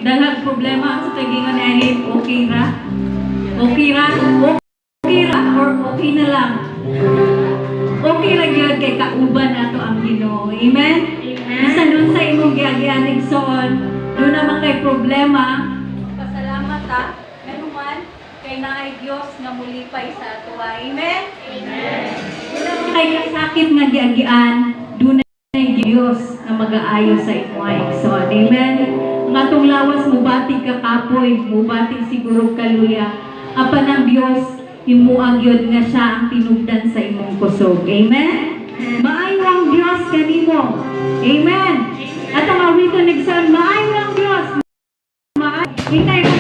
Daghang problema sa kagingon ni, okay ra? Okay ra? Okay ra or okay na lang? Okay ra gyud kay kauban nato ang Ginoo. Amen? Bisan unsa imong giagian, igsoon, duna man kay problema, pasalamat ta, nganuman kay naay Dios nga mulipay sa atoa. Amen? Amen. Duna man kay kasakit nga giagian, dunay Dios nga magaayo sa imoha, igsoon. Amen? Ang atong lawas mubati kakapoy, mubati siguro kaluya. Apan ang Dios, himua gyud nga siya ang tinubdan sa imong kusog. Amen? Maayo ang Dios kanimo. Amen. At ang awiton, igsoon, maayo ang Dios. Maayo. Hintay.